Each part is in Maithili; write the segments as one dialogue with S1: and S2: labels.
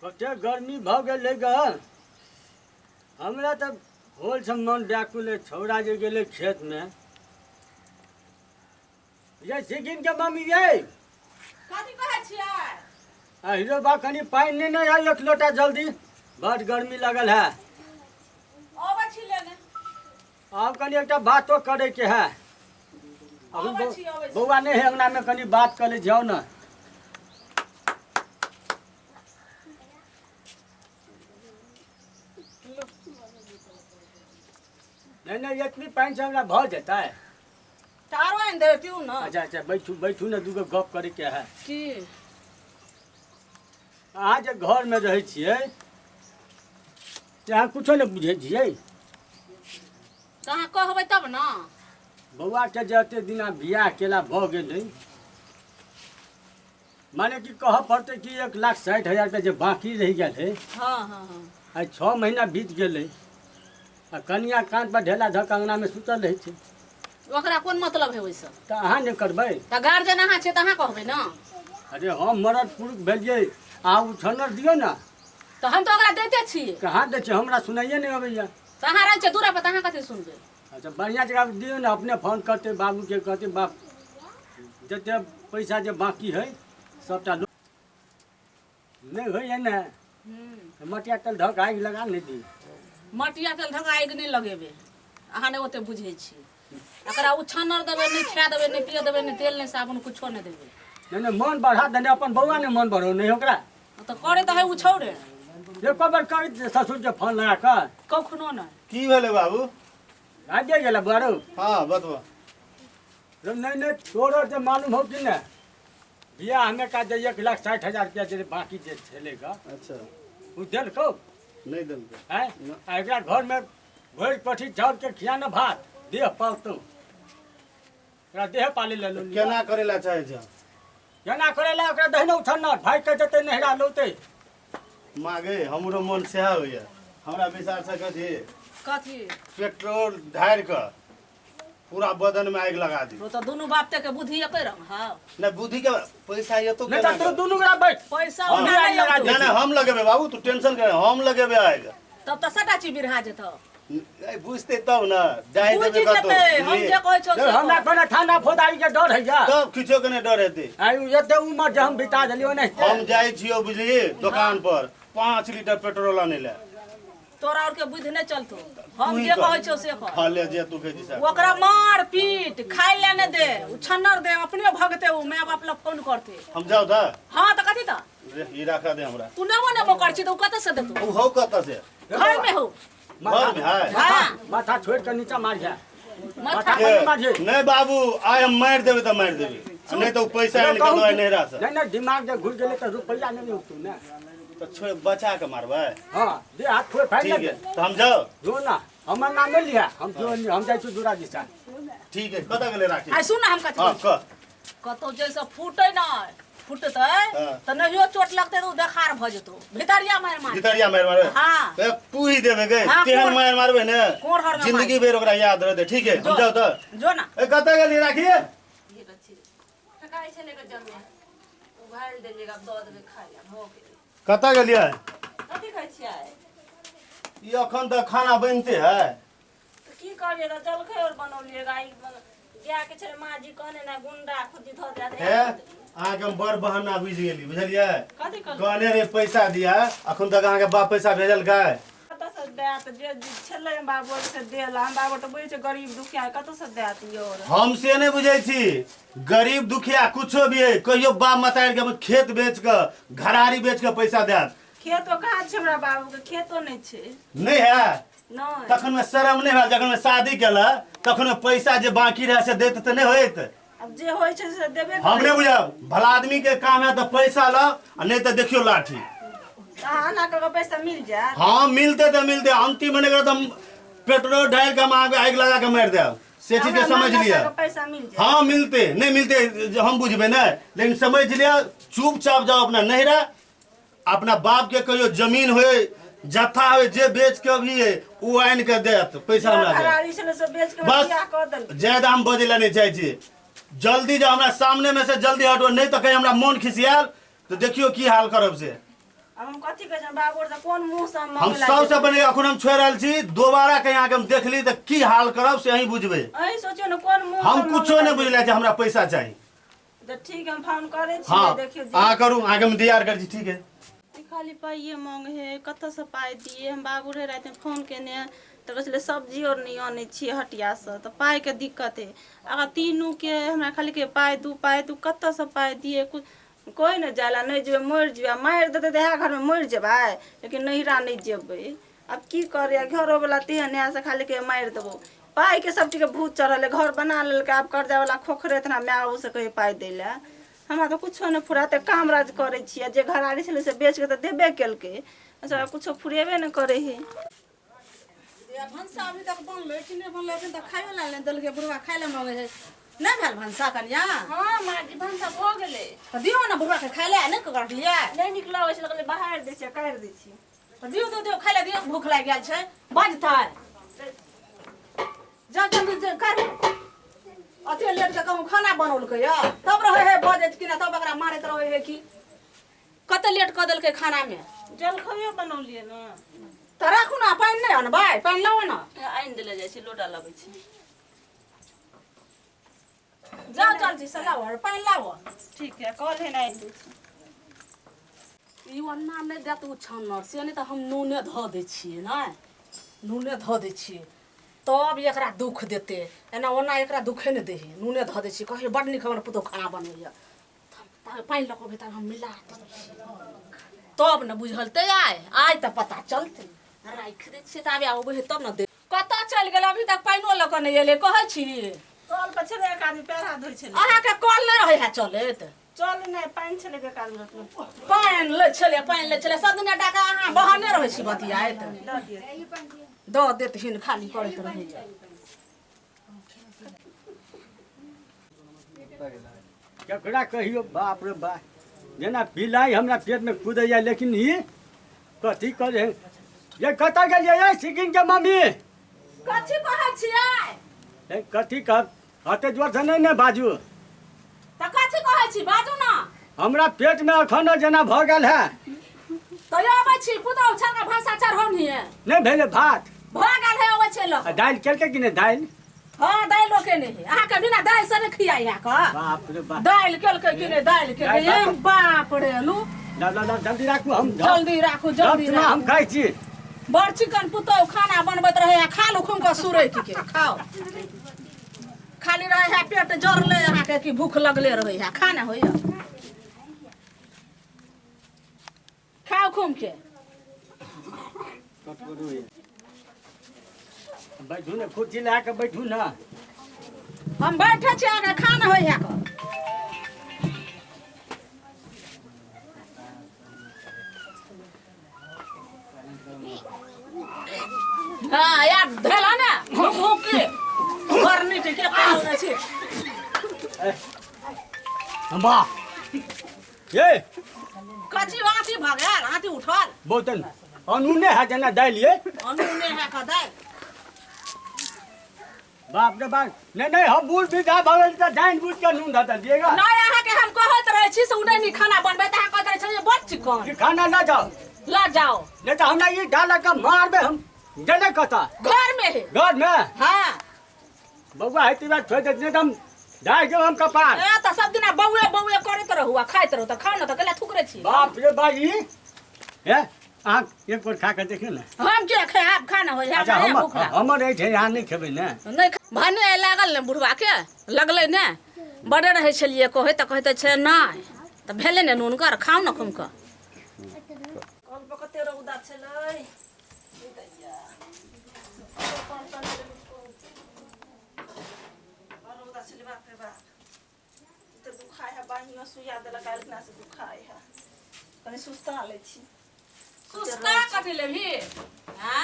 S1: कते गर्मी भऽ गेलै ग। हमरा तऽ होल से मन व्याकुल है। छौड़ा जे गेलै खेतमे ये सिकिन के मम्मी ये।
S2: कथी कहै छियै?
S1: आ हीरो बा कनि पानि नेने आइ एक लोटा जल्दी, बड गर्मी लगल है।
S2: अबै छी लेने।
S1: आब कनि एकटा बातो करे के है। अभी
S2: अबै छी, अबै छी।
S1: बौआ नहि है अंगना में, कनि बात कर ले जाओ ना। नहीं नहीं इतनी पानि से हमरा भऽ जेतै।
S2: तऽ आरो आनि देबै, पीऊ ने।
S1: अच्छा अच्छा बैठू बैठू ने, दूगो गप करे के है।
S2: की?
S1: अहाँ जे घर में रहै छियै से अहाँ कुछो नहि बुझै छियै।
S2: तऽ अहाँ कहबै तब ने।
S1: बौआ के जे एते दिना बियाह केला भऽ गेलै, माने कि कहऽ पड़तै कि 1,60,000 रुपया जे बाकी रहि गेल है।
S2: हाँ हाँ हाँ
S1: आइ 6 महीना बीत गेलै आ कनिया कान पर ढेला धऽ कऽ अंगनामे सुतल रहै छै।
S2: ओकरा कोन मतलब है ओहिसँ?
S1: तऽ अहाँ नहि करबै?
S2: तऽ गार्जियन अहाँ छियै तऽ अहाँ कहबै ने।
S1: अरे हम मरद पुरुष भेलियै, अहाँ उछन्नर दियौ ने।
S2: तऽ हम तऽ ओकरा दैते छियै।
S1: कहाँ दै छियै? हमरा सुनाइए नहि अबैया।
S2: तऽ अहाँ रहै छियै दूरा पर तऽ अहाँ कथी सुनबै?
S1: अच्छा बढ़िआँ जगह दियौ ने, अपने फोन करतै बाबूके, कहतै बाप जते पैसा जे बाकी है सबटा नहि होइए ने तऽ मटिया तेल धऽ कऽ आगि लगा नहि दी।
S2: मटिया तेल धऽ कऽ आगि नहि लगेबै, अहाँ नहि ओते बुझै छी। एकरा उछानर देबै, नहि खाए देबै, नहि पिए देबै, नहि तेल नहि साबुन कुछो नहि देबै।
S1: नहि नहि मन बढ़ा देने अपन बौआ नहि मन बढ़ो नहि ओकरा।
S2: तऽ करे तऽ है उछौरे।
S1: एको बेर कही ससुरके फोन लगा कऽ।
S2: कखनो नहि।
S3: की भेलै बाबू?
S1: आबि गेलै बड़ो।
S3: हाँ बतबा।
S1: नहीं नहीं तोरो जे मालूम हो कि नहीं बियाह हमें का जे 1,60,000 रुपया जे बाकी जे छेलेगा।
S3: अच्छा।
S1: उ देलकौ?
S3: नहीं देलकौ।
S1: हैं? आ एकरा घर में भरि पठी चाउर के खिया न भात देह पालतौ, एकरा देह पाले ले लो।
S3: केना करे ला चाहे छ?
S1: केना करे ला? ओकरा दहिना उठन न भाई के जते नहिरा लौते।
S3: मागे हमरो मन सेहा होइया, हमरा विचार से कथी
S2: कथी
S3: पेट्रोल ढारि कऽ पूरा बदन में आगि लगा दी।
S2: ओ तऽ दुनू बाप के बुद्धि एके रंग हौ।
S3: नहीं बुद्धि के पैसा ये तो
S1: नहीं तऽ तू दुनू गोरा बैठ।
S2: पैसा
S3: हम
S2: ओना
S1: आगि
S2: नहीं
S1: लगा
S2: औतौ।
S3: नहीं, नहीं, हम लगेबे बाबू, तू टेंशन कर, हम लगेबे आगि।
S2: तब तऽ सबटा चीज बिरहा जेतौ।
S3: ए, बुझते तब ना, जाय
S2: बुझि
S3: देबे कतौ,
S2: जेतै, हम
S3: बुझलियै?
S2: जे कहै छौ से
S1: हमरा
S2: कर।
S1: कोनो थाना फौजदारी के डर होइया?
S3: तब किछो के नहीं डर हेतै।
S1: आइ उ एते उमर जे हम बिता देलियै ओनाहिते।
S3: हम जाइ छियौ बुझलियै दुकान पर 5 लीटर पेट्रोल आनै लए।
S2: तोरा और के बुद्धि नहीं चलतो, हम
S3: तू ही
S2: जे
S3: कर।
S2: कहै छौ से कर।
S3: हाँ, ले जे तू कहै छी से।
S2: ओकरा मार पीट खाय ले नहीं दे, उ छन्नर दे, अपने भगते उ my बाप लग फोन करते।
S3: हम जाउ तऽ?
S2: हाँ तऽ कथी तऽ?
S3: रे, ई राखा दे हमरा।
S2: तू नेबो नेबो कर छी तऽ उ कतऽ से देतौ?
S3: उ हौ कतऽ से?
S2: घर में हौ।
S3: घर में है?
S2: हाँ।
S1: माथा छोड़ के नीचा मार जा।
S2: माथा
S1: माथा
S3: ए,
S1: पर मार।
S3: नहीं बाबू, आइ हम मारि देबै तऽ मारि देबै, आ नहि तऽ उ पैसा आनि कऽ दऽ नैहरा से।
S1: नहीं नहीं दिमाग जे घुस गेलै तऽ रुपैआ नहि उठतौ ने।
S3: तऽ छोड़ बचा के मारबै।
S1: हाँ, दे हाथ छोड़ फाड़ि
S3: ठीक
S1: ले।
S3: है, तऽ हम जाउ।
S1: जो ना, हमर नाम नहि लिहा, हम जो हम जाइ छी दूरा दिशा।
S3: ठीक है, कतऽ गेलै राखी?
S2: आइ सुन ना हम कथी
S3: हाँ,
S2: कहै छी।
S3: कह।
S2: कतौ जैसे फूटे ना, फूटतै
S3: हाँ।
S2: तऽ नहियो चोट लगतै तऽ उ देखार भऽ जेतौ, भितरिया मारि मारि।
S3: भितरिया मारि मारबै?
S2: हाँ।
S3: ए, तू ही देबे गे,
S2: हाँ,
S3: तेहन मारि मारबै ने,
S2: कोर हर में
S3: जिंदगी
S2: मार।
S3: भरि ओकरा याद रहतै। ठीक है, हम
S2: जो।
S3: जाउ तऽ।
S2: जो ना।
S3: ए, कतऽ गेली राखी?
S4: ठकाइ छलै के जमे उभारि देलियै, आब दऽ देबै खाइ लए, भऽ गेलै।
S3: कतऽ गेलियै?
S4: कथी खाइ छियै?
S3: ई अखन तऽ खाना बनिते है।
S4: तऽ की करियै, तऽ जलखै आओर बनौलियै, गाय गाय के छलै, माँ जी कहने ने गुंडा खुद्दी धऽ देत।
S3: हे, अहाँके हम बड़ बहाना बुझि गेली, बुझलियै?
S4: कथी कहलियै?
S3: कहने रे पैसा दिया, अखन तक अहाँके बाप पैसा भेजलकै?
S4: कतऽसँ देत? जे छलै बाबू से देल, हम बाबू तऽ बुझै छै गरीब दुखिया, कतऽसँ देत यौ?
S3: हम से नहि बुझै छी, गरीब दुखिया कुछो भी है, कहियो बाप मतारि के खेत बेच कऽ घरारी बेच कऽ पैसा देत।
S4: खेतो कहाँ छै हमरा बाबू के? खेतो नहि छै।
S3: नहि है?
S4: नहि।
S3: तखन में शरम नहि भेल जखन में शादी केला, तखन में पैसा जे बाकी रहे से दैत तऽ नहि होइत?
S4: आब जे होइ छै से देबे।
S3: हम नहि बुझब, भला आदमी के काम है तऽ पैसा ल, आ नहि तऽ देखियौ लाठी।
S4: अहाँ एना कऽ कऽ पैसा मिल जायत?
S3: हाँ मिलते तऽ मिलते, अंतिम में नहि तऽ पेट्रोल ढाल के हम अहाँके आगि लगा के मारि देब, से चीज के
S4: हमरा
S3: समझ
S4: मांगला
S3: लिअ।
S4: सबके पैसा मिल जायत?
S3: हाँ मिलते, नहीं मिलते जे हम बुझबै नहि, लेकिन समझ लिअ, चुपचाप जाओ अपना नैहरा, अपना बाप के कहियो जमीन होए जत्था होए जे बेच के भी है उ आनि के देत पैसा हमरा देत।
S4: घरारी छलै सब बेच के
S3: बस
S4: बियाह कऽ देलकै।
S3: ज्यादा हम बजै लए नहि चाहै छी, जल्दी जाओ हमरा सामने में से जल्दी हटो, नहीं तऽ कहीं हमरा मोन खिसियाल तऽ देखियौ की हाल करब से।
S4: आब हम कथी कहै छियनि बाबू से कोन मुँह से हम
S3: हम
S4: मांगे
S3: सबसे
S4: लागि
S3: बने अखन हम छोड़ि रहल छी दोबारा कहीं अहाँके हम देखली तऽ की हाल करब से अहीं बुझबै
S4: अहीं सोचियौ ने कोन मुँह
S3: हम कुछो नहि बुझले छै हमरा पैसा चाही
S4: तऽ ठीक हम फोन करै
S3: हँ
S4: छियै देखियौ जे
S3: अहाँ करू अहाँके हम दियार करै छी ठीक है
S4: ई खाली पाइए मांगे है कतऽसँ पाइ दिए हम बाबू रहे रातिमे फोन केने तऽ कहै छलै सब्जी आओर नहि अनै छियै हटियासँ तऽ पाइके दिक्कत है अगर तीनूके हमरा खाली के पाइ दू पाइ दू कतऽसँ पाइ दिए कोइ नहि जाय लए नहि जेबै मरि जेबै आ मारि देतै तऽ इएह घरमे मरि जेबै लेकिन नैहरा नहि जेबै आब की करियै घरोवला तेहन है से खाली के मारि देबौ पाइके सबचीजके भूत चढ़ल है घर बना लेलकै आब कर्जावला खोखरे इतना माय बाबूसँ कहै पाइ दै लए हमरा तऽ कुछो नहि फुराते काम राज करै छियै जे घरारी छलै से बेच कऽ तऽ देबे केलकै अच्छा कुछो फुरेबे नहि करै है
S2: या भनसा अभी तक बनलै कि नहि बनलै अखन तक खाइयो लए नहि देलकै बुढ़वा खाइ लए मांगै है नहि भेल भनसा कनिया
S4: हँ माँ जी भनसा भऽ गेलै
S2: तऽ दियौ ने बुढ़वा के खाइ लए नहि करलियै
S4: नहि नीक लगै छै कहलियै बाहर दै छियै काटि दै छियै
S2: तऽ दियौ दियौ दियौ खाइ लए दियौ भूख लागि गेल छै बजतै जाउ जल्दी जे करू अते लेट के कहूँ खाना बनौलकै यऽ तब रहै है बजैत कि नहि तब एकरा मारैत रहै है कि कते लेट कऽ देलकै खानामे
S4: जलखैयो बनौलियै ने
S2: तऽ राखू ने पानि नहि अनबै पानि लाउ ने
S4: आनि देले जाइ छी लोटा लबै छी
S2: जाउ जल्दी से लाउ पानि लाउ
S4: ठीक है कल है आनि दै छी
S2: ई ओन्ना नहि देत ओ छानर से नहि तऽ हम नूने धऽ दै छियै नहि नूने धऽ दै छियै तब एकरा दुख देतै एना ओना एकरा दुखे नहि दै हइ नूने धऽ दै छियै कहै बड्ड नीक हमर पुतहु खाना बनबैए तब पानि लऽ कऽ अबै तब हम मिला दै छियै तब ने बुझलतै आइ आइ तऽ पता चलतै राखि दै छियै तऽ आबे अबै हइ तब ने दे कतऽ चलि गेल अभी तक पानिओ लऽ कऽ नहि एलै कहै छी
S4: कल पर छलै एक आदमी पैर हाथ धोइ छलै
S2: अहाँके कल नहि रहै है चलैत
S4: चल नहि पानि छलै एक आदमी रखने
S2: पानि लै छलै पानि लै छलै सब दिना टाका अहाँ बहने रहै छी बतियाइत
S4: दऽ दिअ
S2: दऽ देतहिन खाली करैत रहैया
S1: केकरा कहियो बाप रे बाप जेना बिलाइ हमरा पेटमे कूदैया लेकिन ई कथी करे है ये कतऽ गेलियै ये सिकिन के मम्मी
S2: कथी कहै छियै
S1: ए, कथी कह अते जोरसँ नहि ने बाजू
S2: तऽ कथी कहै छी बाजू ने
S1: हमरा पेटमे एखनो जेना भऽ गेल है
S2: तऽ अबै छी पुतहु छलका भनसा चढ़ौनी है
S1: नहि भेलै भात
S2: भऽ गेल है अबै छै लऽ
S1: आ दालि केलकै कि नहि दालि
S2: हँ दालि केने है अहाँके बिना दालि से नहि खियाइ है कऽ
S1: बाप रे बाप
S2: दालि केलकै कि नहि दालि केलकै
S1: दालि
S2: ए बाप रे लू
S1: ला ला ला जल्दी राखू हम
S2: जल्दी राखू जल्दी
S1: हम
S2: राखू
S1: खाइ छी
S2: बड़ चिकन पुतहु खाना बनबैत रहे आ खा लू खूब कऽ सुरैक के खाओ खाली रहे है पेट जरले अहाँके कि भूख लगले रहे है खाना होइए खाओ खूब के
S1: बैठू ने कुर्सी लए कऽ बैठू ने
S2: हम बैठे छी अहाँके खाना होइए कऽ हाँ यार धैला ने भूख भूख के घर नहीं के पाल नै छै
S1: वाह ये
S2: कथी आँती भऽ गेल आँती उठल
S1: बहुत अनूने है जेना दालि ये
S2: अनूने है कऽ दालि
S1: बाप रे बाप नहीं नहीं हम बूढ़ वृद्धा भऽ गेल तऽ जानि बुझि कऽ नून धऽ देलियै
S2: नहि अहाँके हम कहैत रहै छी से ओ नहि नीक खाना बनबै तऽ अहाँ कहैत रहै छी जे बड़ चिकन
S1: कि खाना लऽ जाओ
S2: लऽ जाओ
S1: नहीं तऽ हमरा ई डाला कऽ मारबै हम गेलै कतऽ
S2: घर में है
S1: घर में
S2: हाँ
S1: बौआ हेती बात छोड़ि देत नहीं तऽ हम डाहि देब हम कपार
S2: ए तऽ सब दिना बौए बौए करैत रहू आ खाइत रहू तऽ खाउ ने तऽ कैला थुकरै छी
S1: बाप रे बाप ई हे अहाँ एक बेर खा कऽ देखियौ ने
S2: हम के खायब खाना होइ
S1: अच्छा
S2: हमरा
S1: हमर
S2: भूख लागल
S1: हमर एहिठाम अहाँ नहि खेबै ने
S2: नहि भने आइ लागल ने बुढ़बाके लगलै ने बड़े रहै छलियै कहै तऽ कहैत छै नहि तऽ भेलै ने नूनगर खाउ ने खूब कऽ
S4: कल पर कते रौदा छलै रौदा छलै बाप रे बाप तऽ दुखाय है बाहियो सुइया देलक काल्हि खुना से दुखाय है कनि सुस्ता लै छी
S2: सुस्ता कथी लेबही आँय?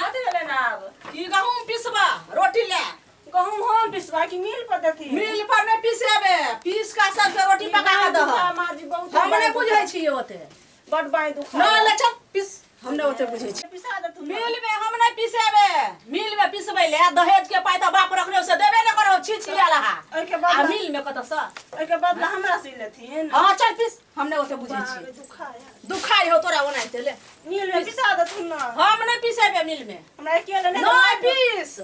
S4: कथी भेलै ने आब
S2: की गहूँम पिसबा रोटी ले
S4: गहूँम हम पिसबा कि मिल पर देथिन
S2: मिल पर नहि पिसेबे पीस कऽ सबके रोटी पका कऽ दह
S4: माँ जी बहुत
S2: हम नहि बुझै छियै ओते
S4: बड बाँहि दुखा
S2: नहि ले चल पीस हम नहि ओते बुझै छियै
S4: पिसा देथुन देथुन।
S2: मिल में हम नहीं पिसेबे, मिल में पिसबै ले दहेज के पाई त बाप रखने से देबे न करो, छी छी आला हा।
S4: ओहिके
S2: आ
S4: बदला
S2: मिल में कतऽ से?
S4: ओहिके बदला हमरा से लेथिन।
S2: हां चल पिस, हम नहीं ओते बुझै
S4: बाप
S2: छी।
S4: रे, दुखाय है।
S2: दुखाइ हो तोरा ओनाहिते ले।
S4: मिल में पिसा देथुन ना।
S2: हम नहीं पिसेबे मिल में।
S4: हमरा अकेले नहीं
S2: नहीं पीस।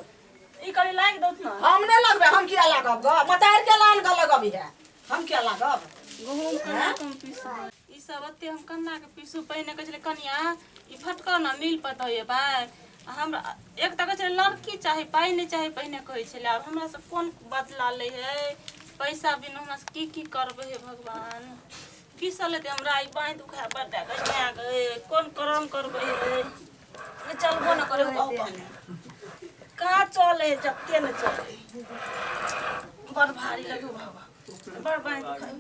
S4: ई करी लागि दौथ ना।
S2: हम नहीं लगबे, हम किया लागब ग? मतार के लान ग लगबी है, हम किया लागब?
S4: गहूम केना कम पीसू ई सब ओते हम केना के पीसू? पहिने कहै छलै कनिया ई फटकऽ ने मिल पर दऽ एबै। आ हमरा एक तऽ कहै छलै लड़की चाही, पाइ नहि चाही, पहिने कहै छलै। आब हमरा से कोन बदला लै है? पैसा बिना हमरा से की की करबै हे भगवान? पीसल हेतै हमरा ई बाँहि दुखाय बड्ड गै माय गै, कोन करम करबै हे? नहि चलबो नहि करै कहू कहाँ चलै है, जते नहि चलै, बड़ भारी लगै बाबा, बड़ बाँहि दुखाय।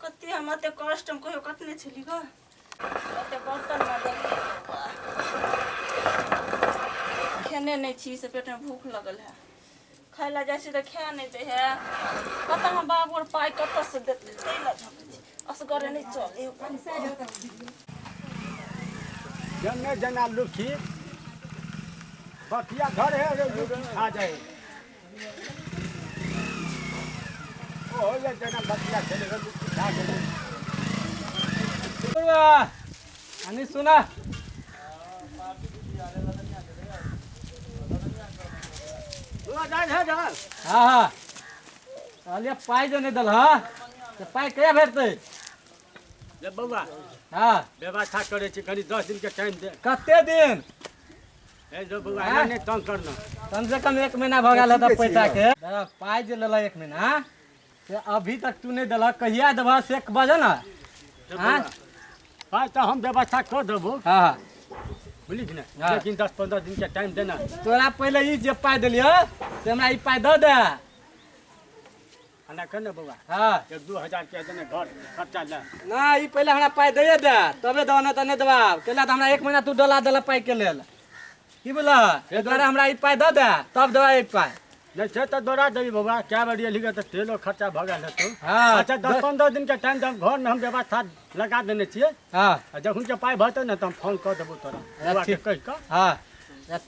S4: कते हम एते कष्ट हम कहियो कटने छली ग? एते बर्तन माजलियै, खेने नहि छी से पेटमे भूख लगल है। खाय लए जाइ छी तऽ खाए नहि दै है। कतऽ हम बाबू आर पाइ कतऽसँ देतै ताहि लए झपै छी, असगरे नहि चलै।
S1: जन्ने जना लुखी बकिया घर है रे, लुखी खा जाए। ओ ये जना बकिया खेले रे, लुखी खा गेलै।
S5: अनि सुना
S1: बुआ जाइ है जा।
S5: हाँ हाँ, कहलियै पाइ जे नहि देलह से पाइ कहिया भेटतै?
S1: जे बौआ
S5: हाँ
S1: व्यवस्था करै छी, कनि 10 दिन के टाइम दे।
S5: कते दिन?
S1: हे जो बौआ, एना नहि तंग करना।
S5: कम से कम 1 महीना भऽ गेल हेतऽ पैसा के। दादा पाइ जे लेलह 1 महीना से अभी तक तू नहि देलह, कहिया देबह से बजह ने।
S1: हाँ पाइ तऽ हम व्यवस्था कऽ देबो।
S5: हाँ
S1: बुझली कि नहि?
S5: हाँ।
S1: लेकिन 10-15 दिन के टाइम देना।
S5: तोरा पहिले ई जे पाइ देलियौ से हमरा ई पाइ दऽ दे।
S1: एना कर ने बौआ।
S5: हाँ
S1: 1-2 हजार रुपया देने घर खर्चा ले।
S5: ना ई पहिले हमरा पाइ दैए दे तबे दऽ, नहि तऽ नहि देबा। कैला तऽ हमरा 1 महीना तू डला देलह पाइ के लेल, की बुझलह? एहि दुआरे हमरा ई पाइ दऽ दे तब देबा ई पाइ।
S1: नहि से तऽ दौड़ा देबी बौआ, कए बेर एलही तऽ तेलो खर्चा भऽ गेल हेतौ।
S5: हाँ
S1: अच्छा 10-15 दिन के टाइम दे, घरमे हम व्यवस्था लगा देने छियै।
S5: हाँ
S1: आ जखन के पाइ भरतै ने तऽ हम फोन कऽ देबौ तोरा बौआ के कहि कऽ।
S5: हाँ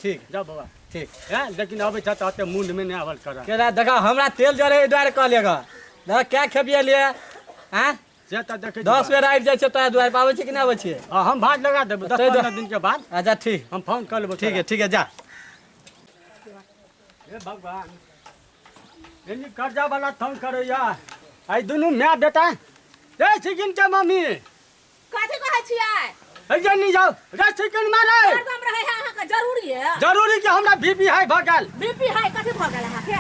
S5: ठीक
S1: जा बौआ
S5: ठीक
S1: है। लेकिन अबै छ तऽ ओते मुंडमे नहि आबल कर।
S5: केला देखा हमरा तेल जरे एहि दुआरे कहलियै ग, देखा क्या खेपी एलियै आँय?
S1: से तऽ देखै
S5: 10 बेर आबि जाइ छै तोरा दुआरि पर, आबै छै कि नहि आबै छियै?
S1: हाँ हम भाज लगा देबौ 10-15 दिन के बाद।
S5: अच्छा ठीक,
S1: हम फोन कऽ लेबौ।
S5: ठीक है ठीक है जा।
S1: हे भगवान, एनी कर्जा वाला तंग करैया आई दुनू my बेटा। रे सिकिन के मम्मी
S2: कथी कहै छियै?
S1: हे नहीं जाओ रे सिकिन मारे।
S2: हरदम रहै है अहाँके जरूरी है।
S1: जरूरी के हमरा बीपी हाई भऽ गेल।
S2: बीपी हाई कथी भऽ गेल अहाँके?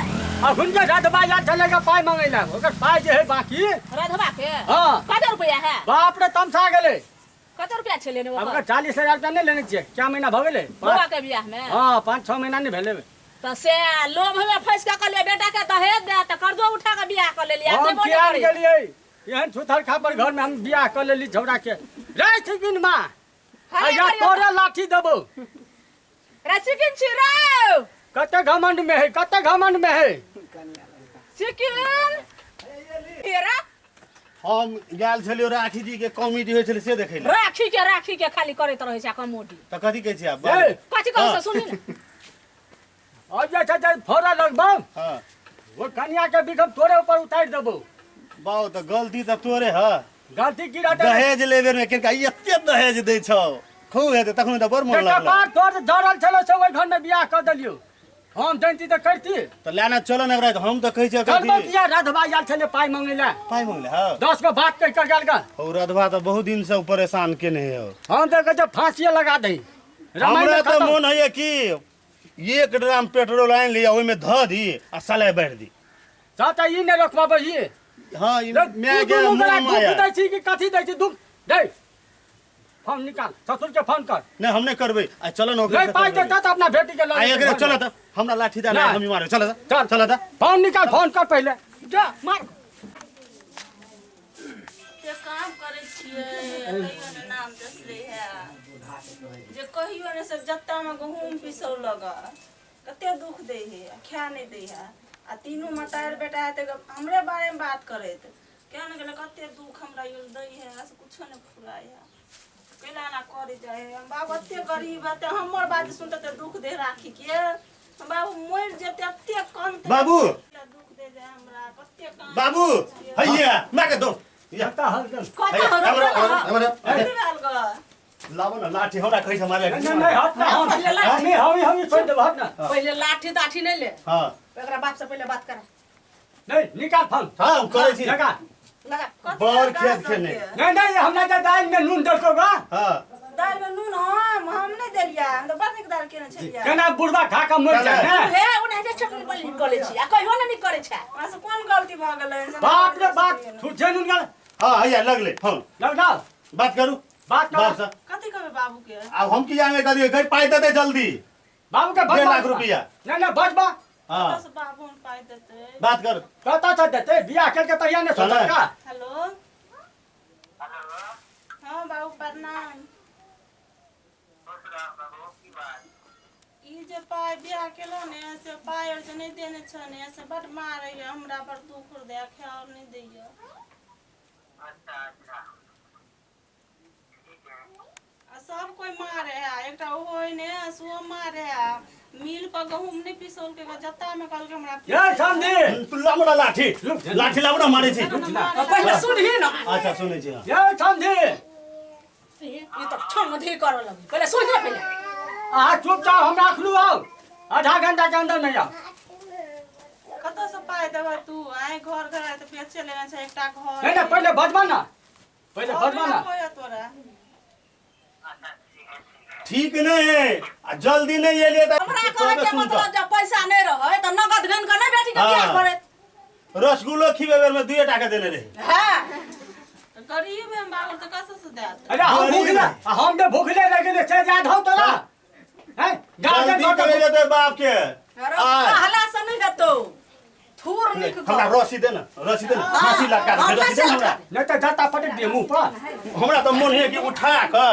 S1: अखन के रधबा याद चलेगा पाइ मंगै ला, ओकर पाइ जे है बाकी
S2: रधबा के।
S1: हाँ
S2: कते रुपया है?
S1: बाप रे तमसा गेलै।
S2: कते रुपया छलै ने
S1: अब
S2: ओकर?
S1: 40,000 रुपया नहि लेने छियै, क्या महीना भऽ गेलै?
S2: बौआ के बियाह में?
S1: हाँ 5-6 महीना नहि भेलै।
S2: तऽ से लोभ में फंसि कऽ कहलियै बेटा के दहेज दे, तऽ कर्जो उठा कऽ बियाह कऽ लेलियै।
S1: हम
S2: देबो नहि
S1: किया
S2: करै।
S1: गेलियै एहन छुथर खापर घर में हम बियाह कऽ लेली झौरा के। रे सिकिन माँ आया तोरे लाठी देबो।
S2: रे सिकिन छी रे,
S1: कते घमंड में है, कते घमंड में है
S2: सिकिन रे।
S3: हम गेल छलियो राखी जी के कॉमेडी होइ छलै से देखै लए।
S2: राखी के खाली करैत रहै छै कॉमेडी।
S3: तऽ कथी कहै छै आब?
S2: कथी कहै छै सुनी ने।
S1: और जे छै फोड़ा लगबौ।
S3: हाँ
S1: वो कनिया के बिखम तोरे ऊपर उतारि देबौ।
S3: बाउ तऽ गलती तऽ तोरे ह।
S1: गलती की रहतै?
S3: दहेज लेबे में किनका एते दहेज दै छौ, खूब हेतै तखन तऽ बड़ मोन लागल।
S1: कपार तोर जरल छलै से ओहि घर में बियाह कऽ देलियौ। हम जानती तऽ करती।
S3: तऽ लेना चलो ने एकरा, हम तऽ कहै छियै
S1: चलबो किया? रधबा आयल छलै पाइ मंगै लए।
S3: पाइ मंगलै? हँ
S1: 10 गो बात कहि कऽ गेल ग।
S3: हौ रधबा तऽ बहुत दिन से परेशान केने हौ।
S1: हम तऽ कहै छियै फांसिए लगा दही।
S3: हमरा तऽ मोन होइए कि 1 ड्राम पेट्रोल आनि लिअ, ओहिमे धऽ दी आ सलाइ बारि दी।
S1: चाचा ई नहि रोकबाबै ई।
S3: हाँ ई माय के
S1: दुनू गोरा
S3: मोन
S1: दुख
S3: माया।
S1: दै छी कि कथी दै छी दुख दै? फोन निकाल, ससुर के फोन कर।
S3: नहि हम नहि करबै। आ चल ने ओकरे
S1: नहि
S3: से
S1: पाइ
S3: करबै।
S1: देतै तऽ अपना बेटी के लऽ
S3: आ एकरे
S1: जेतै।
S3: चल तऽ हमरा लाठी दे,
S1: नहि।
S3: हम मारबै। चल तऽ
S1: चल।
S3: चल तऽ
S1: फोन निकाल, फोन कर पहिले।
S2: जा मार।
S4: से काम करै छियै कहियो ने नाम जसलै है, जे कहियो ने से जत्तामे गहूँम पिसौ लग कते दुख दै है, खाए नहि दै है। आ तीनू मतार बेटा हेतै हमरे बारेमे बात करैत क्या ने गेलै, कते दुख हमरा यो दै है से कुछो नहि फुराय है। कैला ना करे जाए हम बाबू एते गरीब है ते हमर बात सुनते ते दुख दे राखी के हम बाबू मर जेते एते कम
S3: बाबू
S4: दुख दे जाए हमरा कते काम
S3: बाबू हैया मां के दो
S1: कता हल
S2: कता
S3: हमरा हमरा
S4: कथी भेल ग
S3: लाबो ना लाठी हमरा कहै छै मारे
S1: नहीं नहीं हट ना हम हम हम छोड़ देब हट ना
S2: पहिले लाठी ताठी नहीं ले
S3: हां
S2: एकरा बाप से पहिले बात करा
S1: नहीं निकाल फोन
S3: हां हम करै छी
S1: लगा
S2: लगा
S3: बड़ खेत खेने
S1: नहीं नहीं हमरा जे दाल में नून देलको गा
S3: हां
S4: दाल में नून हम नहीं देलिया हम तो बड़ नीक दाल केने छलिया
S1: केना बुढ़वा खा के मर जाए ना
S2: हे ओना जे चटनी बलि करै छी आ कहियो ने नहीं करै छै
S4: हमरा से कोन गलती भ गेलै
S1: बाप रे बाप छुछे नून गेल
S3: हां हैया लगले फोन
S1: लग
S3: बात करू
S1: बात
S3: बाप से
S4: कथी कहबै बाबू के
S3: अब हम की जाने करिए गई पाई दे दे जल्दी
S1: बाबू के
S3: 1.5 लाख रुपया
S1: नहीं नहीं बचबा
S3: हां
S4: दस बाबू हम पाई देते
S3: बात कर
S1: कता छ देते बियाह करके तैयार नहीं सोचल का
S4: हेलो हेलो हां बाबू प्रणाम ई जे पाई बियाह केलो ने से पाई और जे नहीं देने छ ने से बड मारे हमरा पर दुख दे खाओ नहीं दैया
S6: अच्छा अच्छा
S4: आ सब कोई मारे है एकटा ओहो है ने सेहो मारे है मिल पर गहूम नहीं पिसौल के जत्ता में कहलकै हमरा
S1: ये समझी
S3: तू लाबो ना लाठी लाठी लाबो ना मारे छी
S2: पहिले सुनही ना
S3: अच्छा सुनै छी
S1: ये समझी
S2: ई त छमधी करऽ लगी पहिले सुन ले पहिले
S1: आ चुपचाप हम राखलू आओ आधा घंटा के अंदर नहीं आओ
S4: कतऽ से पाई देबह तू आइ घर घर आइ तऽ बेचे लेने छै एकटा घर
S1: नहीं नहीं पहिले बजबा ना पहिले बजबा ना
S4: होया तोरा
S3: ठीक नहीं है आ जल्दी नहीं एलिए त
S2: हमरा कहै के मतलब जब पैसा नहीं रहै त नगद गन के नहीं बेटी के बियाह करे
S3: रसगुल्लो खिबे बेर में 2 टाका देने रहे
S2: हां
S4: गरीब है बाबू तऽ कतऽ से देत
S1: अरे हम भूखले हम जे भूखले रह गेले से जा धाउ तोरा हैं
S3: जल्दी करे जेते बाप के
S2: अरे कहला से नहीं हेतौ थूर निक
S3: हमरा रसी दे ना रसी दे ना फांसी लटका दे रसी दे हमरा
S1: नहीं त जाता पटक दिए मुंह पर
S3: हमरा त मन है कि उठा के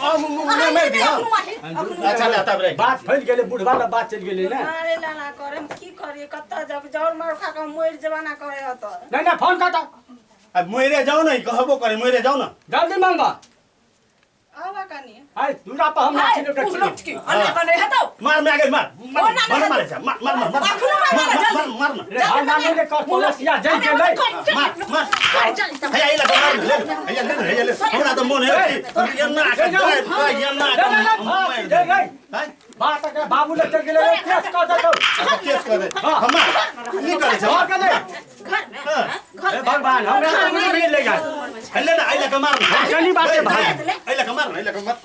S3: आ मुंह में मार दी अच्छा ले तब रे
S1: बात फैल गेले बुढ़वा ला बात चल गेले ना
S4: मारे ला ना करे हम की करिए कतऽ जब जौर मार खा के मरि जवाना करे हत
S1: नहीं नहीं फोन काटा
S3: अब मरे जाओ ना कहबो करे मरे जाओ ना
S1: जल्दी मांगा
S4: आवा कनी
S1: आइ दूरा पर हम लाठी लटक
S2: छी अन्ना कने हेतौ
S3: मार में आगे मार मार मार मारे जा मार मार मार मार मार मार
S1: रे हम मारने ले कर पुलिस या जाई के ले
S3: मार मार हैया ई लगा मार ले हैया ले हैया ले हमरा त मन है कि एन्ना के जाय एन्ना
S1: के
S3: हां
S1: बात के बाबू ले चल गेले केस कर देतौ
S3: केस कर दे हम नहीं करे छ
S2: घर में घर
S1: हे भगवान हमरा त नहीं मिलेगा
S3: ले ना आई लगा मार
S1: चली बात है भाई
S3: आई लगा मार आई लगा मार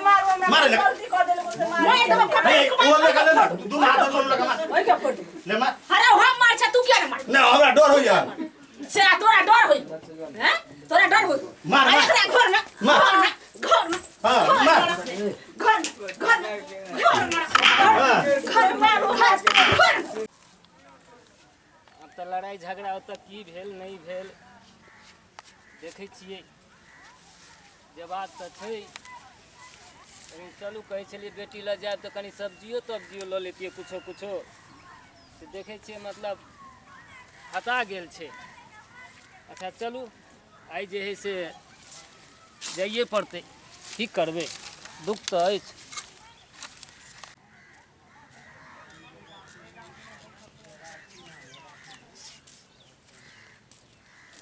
S4: मार
S3: मार ले
S4: गलती कर देले बोलते मार
S2: मैं एकदम
S3: हे ओ लगा ले ना दू हाथ दो लगा मार
S2: ओइ के फोट
S3: ले मार
S2: अरे हम मार छ तू किया ना मार
S3: ना हमरा डर हो यार
S2: से तोरा डर होई हैं तोरा डर होई
S3: मार मार
S2: घर में घर में घर में
S3: हां मार
S2: घर घर घर घर मार घर।
S5: अब त लड़ाई झगड़ा ओतऽ की भेल नहीं भेल देखै छियै जवाब तऽ छै लेकिन चलू कहै छलियै बेटी लऽ जायब तऽ कनि सब्जियो तब्जियो लऽ लेतियै कुछो कुछो से देखै छियै मतलब हटा गेल छै। अच्छा चलू आइ जे है से जाइए पड़तै की करबै दुख तऽ अछि।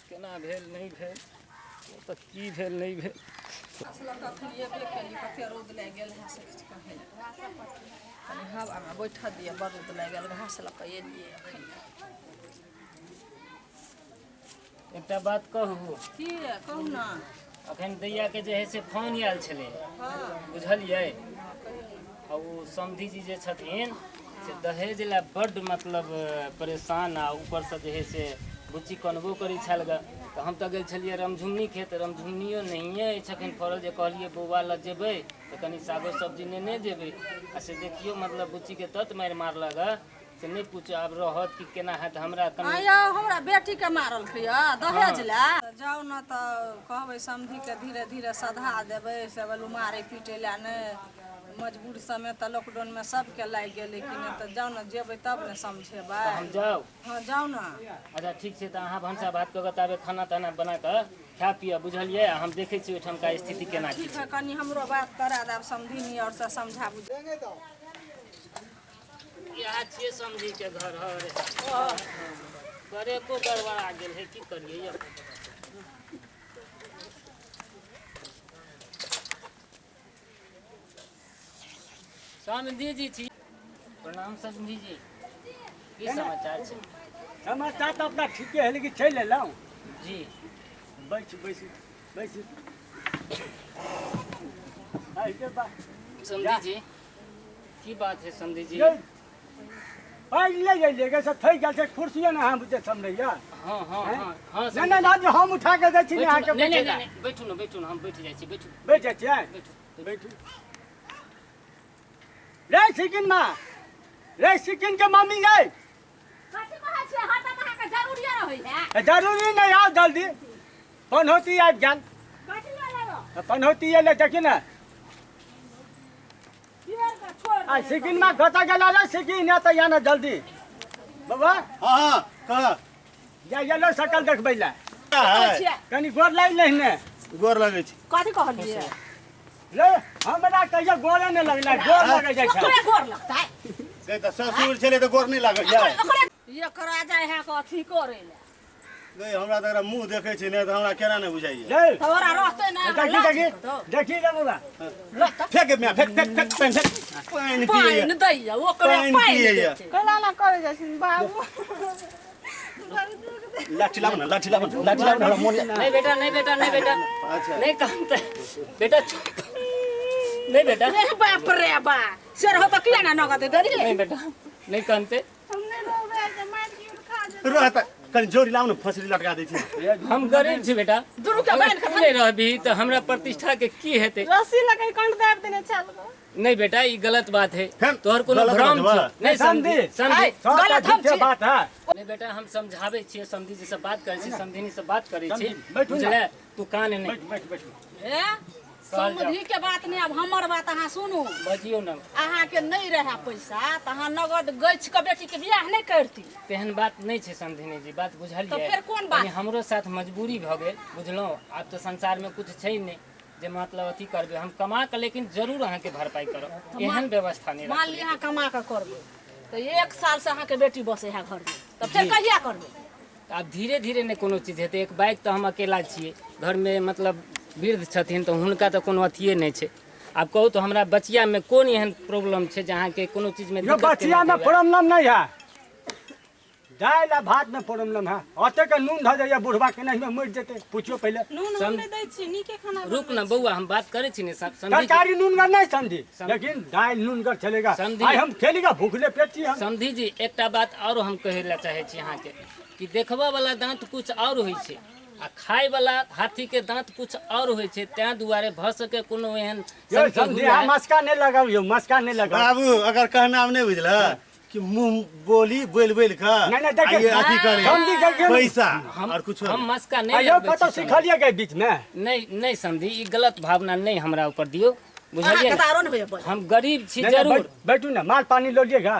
S5: केना भेल नहीं भेल तऽ की भेल नहीं भेल।
S2: बैठा दिया बड़ रौद लागि गेल घास लऽ कऽ एलियै अखन।
S5: एकटा बात कहू
S4: की कहू ना
S5: अखन दैया के जे है से फोन आयल छलै बुझलियै। आ ओ समधी जी जे छथिन से दहेज लए बड्ड मतलब परेशान आ ऊपरसँ जे है से बुच्ची कनबो करै छल ग। तऽ हम तऽ गेल छलियै रमझुमनी खेत रमझुमनियो नहिए अछि अखन फड़ल जे कहलियै बौआ लऽ जेबै तऽ कनि सागो सब्जी नेने जेबै आ से देखियौ मतलब बुच्चीके तत मारि मारलक से नहीं पूछो आब रहत कि केना हैत हमरा कनि।
S2: हमरा बेटी के मारलकै दहेज लए।
S4: जाउ न तऽ कहबै समधी के धीरे धीरे सधा देबै से बलू मारे पीटे लए नहि मजबूर समय तऽ लॉकडाउन में सबके लागि गेलै कि नहि तऽ जाउ ने जेबै तब ने समझेबै।
S5: हम जाउ?
S4: हाँ जाउ ना।
S5: अच्छा ठीक छै तऽ अहाँ भनसा भात कऽ के ताबे खाना ताना बना कऽ खा पिअ, बुझलियै? आ हम देखै छी ओहिठामका स्थिति केना की
S4: ठीक
S5: छै।
S4: है, कनि हमरो बात करा देब समधिनी और से समझा बुझा।
S5: इएह छियै समधी के घर। हर करेको गड़बड़ा गेल है, की करियै यौ? समधी जी छी, प्रणाम समधी जी, की समाचार छै?
S1: समाचार तऽ अपना ठीके है, लेकिन चलि एलहुँ
S5: जी।
S1: बैठ बैस बैस आइके बा।
S5: समधी जी, की बात है समधी जी?
S1: यौ, पाइ ले जइए गे, सब थकि गेल छै, कुर्सियो ने अहाँ बुझे सम्हरैया।
S5: हाँ हाँ।
S1: हैं?
S5: हाँ हाँ।
S1: नहि नहि नहि, हम उठा के दै छी ने अहाँके।
S5: बैठू ने, नहि
S1: बैठे
S5: नहि नहि, बैठू ने, बैठू ने, हम बैठ जाइ छी, बैठू।
S1: बैठ जाइ छियै।
S5: बैठू।
S1: बैठू रे सिकिन माँ, रे सिकिन के मम्मी गई।
S2: कथी कहै छियै? हरदम अहाँके जरूरिए रहै है।
S1: जरूरी नहि, आउ जल्दी, पनौती आबि गेल।
S2: कथी लऽ लेबै?
S1: पनौती एलै, देखी ने।
S2: बिहार के छोड़।
S1: आ सिकिन माँ कतऽ गेला रे? सिकिन एतऽ या ने जल्दी बाबा।
S3: हाँ हाँ, कह।
S1: जा एलो सकल देखबै लए।
S3: है।
S1: कनि गोर लागि लही ने।
S3: गोर लगै छै।
S2: कथी कहलियै
S1: रे? हमरा कहियो गोरे नहि लगलै, गोर लगै जाइ छै।
S2: ओकरे गोर लगतै।
S3: गई तऽ ससुर छलै तऽ गोर नहि लागल जाय।
S2: ओकरे एकरा जाइ है के अथी करै लए।
S3: गई, हमरा तऽ एकरा मुँह देखै छी ने तऽ हमरा केना नहि बुझाइया।
S1: रे
S2: तोरा रहतै ने हमरा।
S1: देखी
S2: लाज
S1: देखी
S2: हेतौ।
S1: देखी रे बाबा।
S3: फेक माय, फेक फेक फेक, पानि फेक, पानि पियैया।
S2: पानि दैया ओकरे।
S3: पानि
S2: पानि
S3: पियैया।
S2: देतै।
S4: कैला ना करे जाइ छिन बाबू?
S3: लाठी लाबो ने, लाठी लाबो ने, लाठी लाबो ने, हमरा मोन
S5: नहीं बेटा, नहीं बेटा, नहीं बेटा।
S3: अच्छा।
S5: नहीं कानते बेटा, नहीं बेटा।
S2: रे बाप रे बा, से रहो तऽ किया ने नगद देली?
S5: नहीं बेटा, नहीं कानते।
S4: हम नहि रहबै जे मारि पीट खा जेतै।
S3: रहता कनि जोड़ी लाउ ने, फसरी लटका दै छी।
S5: हम गरीब छी बेटा।
S2: दुनू के
S5: अगर
S2: बान्हि
S5: तू
S2: कऽ
S5: नहीं रहबी तऽ हमरा प्रतिष्ठा के की हेतै?
S4: रस्सी लगे कंठ दाबि देने छल गो।
S5: नहीं बेटा, ई गलत बात है।
S3: फेन
S5: तोहर कोनो
S3: गलत
S5: भ्रम
S3: बात बा।
S5: छौ। नहीं समझी।
S1: समझी।
S5: समझी।
S1: सब
S2: गलत हम
S1: झूठे
S2: छी।
S1: बात है।
S5: नहीं बेटा, हम समझाबै छियै, समधी जी से बात करै छी, समधिनी से बात करै छी।
S1: समधी, बैठू ने।
S5: बुझले? तू कान नहीं।
S1: बैठ बैठ बैठ।
S2: ए समधी के बात नहि, आब हमर बात अहाँ सुनू।
S5: बजियौ ने।
S2: अहाँके नहि रहए पैसा तऽ अहाँ नगद गछि कऽ बेटीके बियाह नहि करती?
S5: तेहन बात नहि छै समधिनी जी, बात बुझलियै?
S2: तऽ फेर कोन बात?
S5: कनि हमरो साथ मजबूरी भऽ गेल, बुझलहुँ? आब तऽ संसारमे कुछ छै नहि जे मतलब अथी करबै। हम कमा कऽ लेकिन जरूर अहाँके भरपाई करब, एहन व्यवस्था नहि
S2: मान
S5: राखबै।
S2: ली अहाँ कमा कऽ करबै तऽ एक सालसँ अहाँके बेटी बसै है घरमे, तऽ फेर कहिया करबै?
S5: आब धीरे धीरे नहि कोनो चीज हेतै। एक बाइक तऽ हम अकेला छियै घरमे, मतलब वृद्ध छथिन तऽ हुनका तऽ कोनो अथिए नहि छै। आब कहू तऽ हमरा बचियामे कोन एहन प्रॉब्लम छै जे अहाँके कोनो चीजमे
S1: यो
S5: दिक्कत
S1: बचिया में
S5: केने?
S1: प्रॉब्लम नहीं है, दालि आ भात में प्रॉब्लम है। ओते के नून धऽ दैया, बुढ़वा के नहीं मरि जेतै, पूछियो पहिले।
S4: नून हम नहि दै छी, नीके खाना।
S5: रुक न बौआ, हम बात करै छी ने समझी।
S1: तरकारी नूनगर नहीं समझी, लेकिन दालि नूनगर चलेगा।
S5: समझी।
S1: आइ हम खेलीगा, भूखले पेट छी हम।
S5: समधी जी, एकटा बात आओर हम कहै लए चाहै छी अहाँके कि देखबऽ वाला दाँत कुछ आओर होइ छै आ खाय वाला हाथी के दाँत कुछ आओर होइ छै। ताहि दुआरे भऽ सके कोनो एहन
S1: यौ
S5: सनके
S1: समझी,
S5: हुए।
S1: अहाँ मस्का नहीं लगाउ यौ, मस्का नहीं लगाउ।
S3: बाबू, अगर कहना नहि बुझल कि मुँह बोली बोलि बोलि कऽ
S1: नहीं, नहीं, देखिए,
S3: आ ये अथी करे
S1: समझी देखिए।
S3: पैसा
S5: हम
S3: और कुछो
S5: हम
S3: नहि।
S5: मस्का नहि
S1: आ यौ
S5: लगबै
S1: कतौ
S5: छी समधी।
S1: सिखलियै गए बीच में?
S5: नहि नहि समधी, ई गलत भावना नहि हमरा ऊपर दियौ, बुझलियै
S2: अहाँके
S5: ने?
S2: तऽ आरो ने होइए बजल।
S5: हम गरीब छी।
S1: नहीं, नहीं,
S5: जरूर।
S1: बैठू ने, माल पानी लऽ लिएगा।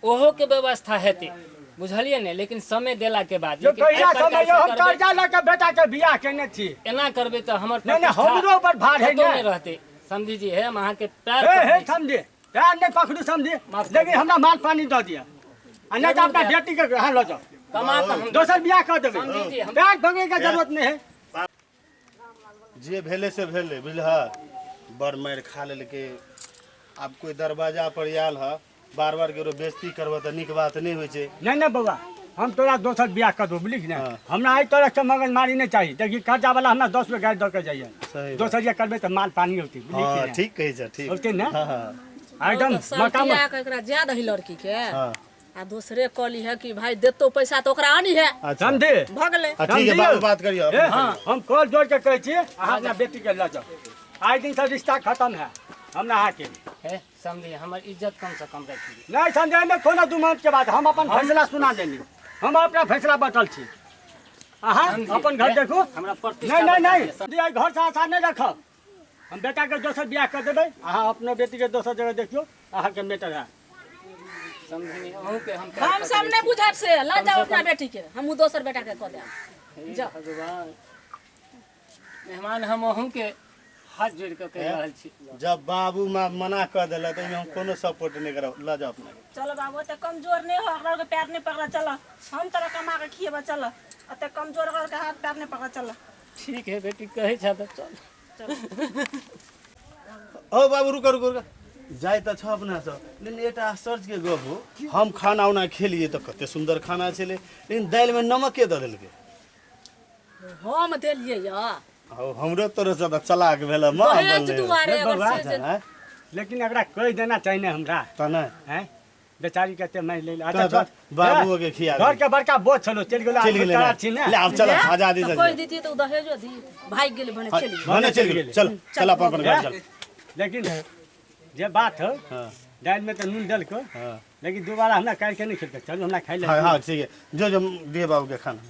S5: ओहो के व्यवस्था हेतै, बुझलियै ने? लेकिन समय देला के बाद।
S1: जो
S5: लेकिन
S1: कहिया
S5: एहि प्रकार
S1: समय यौ
S5: से
S1: हम
S5: करबै-
S1: कर्जा लऽ के बेटा के बियाह केने छी।
S5: एना करबै तऽ हमर
S1: नहीं नहीं,
S5: प्रतिष्ठा
S1: हमरो ऊपर भार है
S5: कतौ
S1: ने।
S5: नहि रहतै समधी जी। हे, हम अहाँके पैर
S1: हे हे
S5: पकड़ै छी।
S1: समझे, पैर नहीं पकड़ू समझे।
S5: माफ कर।
S1: लेकिन हमरा माल पानी दऽ दिअ आ नहीं तऽ
S5: जरूर
S1: अपना
S5: देब।
S1: बेटी के अहाँ लऽ जाउ।
S5: कमा कऽ हम
S1: दोसर बियाह कऽ देबै।
S5: समझी जी, हम-
S1: पैर पकड़ै के जरूरत नहीं है।
S3: जे भेलै से भेलै, बुझलह? बड़ मारि खा लेलकै। आब कोइ दरवाजा पर आयल ह, बार बार केकरो बेइज्जती करबह तऽ नीक बात नहि होइ छै।
S1: नहीं नहीं बौआ, हम तोरा दोसर बियाह कर देबो, बुझलिही ने?
S3: हाँ।
S1: हमरा एहि तरह के मगजमारी नहीं चाहिए। देखी, कर्जा वाला हमरा 10 गो गाड़ी दऽ के जाइए।
S3: सही बात।
S1: दोसर जे करबै तऽ माल पानी होतै, बुझलिही
S3: हाँ
S1: कि ने?
S3: ठीक कहै छ, ठीक।
S1: होतै ने?
S3: हाँ हाँ।
S1: एकदम
S2: तऽ
S1: मकान
S2: सल्टिया के एकरा जाय दही लड़की के।
S3: हाँ।
S2: आ दोसरे कहली है कि भाई देतो पैसा तऽ ओकरा आनी है।
S3: अच्छा।
S1: समझे?
S2: भऽ गेलै।
S3: आ, ठीक है बाबू, बात करियौ।
S1: ए, हम कॉल जोड़ के कहै छी, अहाँ अपना बेटी के लऽ जाउ। आइ दिन से रिश्ता खत्म है हमरा अहाँके।
S5: हे समझी, हमर इज्जत कम से कम राखी।
S1: नहीं संजय में कोनो दू के बात, हम अपन फैसला सुना देली, हम अपना फैसला बटल छी। अहाँ
S5: समझी।
S1: अपन घर
S5: हे,
S1: देखू।
S5: हमरा प्रतिष्ठा
S1: नहीं नहीं नहीं
S5: बचा
S1: समझी, एहि घर से आशा नहीं रखब। हम बेटा के दोसर बियाह कर देबै, अहाँ अपनो बेटी के दोसर जगह देखियौ, अहाँके मैटर है।
S5: समझी, अहूँके हम पैर
S2: हम सब
S5: पकड़ै
S2: नहि
S5: छी।
S2: बुझब से, लऽ जाउ अपना बेटी के, हमहूँ दोसर बेटा के कऽ देब।
S5: हे
S2: जाउ।
S5: भगवान। मेहमान हम अहूँके हाथ जोड़ि कऽ कहि रहल छी।
S3: जब बाबू माँ मना कऽ देलक तऽ ओहिमे हम कोनो सपोर्ट नहि करब, लऽ जाउ अपना।
S4: चलो बाबू, ओते कमजोर नहि हो, ओकरा के पैर नहीं पकड़, चल हम तोरा कमा के खिएबा, चल ओते कमजोर ओकरा के हाथ पैर नहीं पकड़, चल।
S5: ठीक है बेटी, कहै छह तऽ चल।
S3: ओ बाबू रुको रुको रुको, जाइ तऽ छह अपना सब, लेकिन एकटा आश्चर्यके गप हो, हम खाना उना खेलियै तऽ कते सुन्दर खाना छलै, लेकिन दालिमे नमके दऽ देलकै।
S2: हम देलियै या
S3: हमरो तोरो से तऽ चलाक भेल माँ
S2: दहेज
S3: बनलै।
S2: दुआरे अगर
S1: बौआ,
S2: से जे
S3: आँय?
S1: लेकिन एकरा कहि देना चाही ने हमरा।
S3: तऽ नहि
S1: हैं बेचारी कते मारि लेल। अच्छा
S3: तऽ
S1: चल,
S3: बाबूओ के खिया
S1: घर के बड़का बोझ छलो, चलि गेलो,
S3: चलि गेलै
S1: आब
S3: ने।
S1: छी ने।
S3: ले आब चल आजादी
S2: तऽ
S3: से
S2: कहि दितियै तऽ ओ दहेजो दी भागि गेलै, भने चलि गेलै।
S3: भने चलि गेलै, चल चल अपन अपन घर चल।
S1: लेकिन जे बात हो,
S3: हाँ
S1: दालिमे तऽ नून देलको,
S3: हाँ
S1: लेकिन दोबारा हमरा काटि के नहि खेलकै। चलू हमरा खाइ ले।
S3: हाँ हाँ ठीक है, जो जो दिए बाबू के खाना।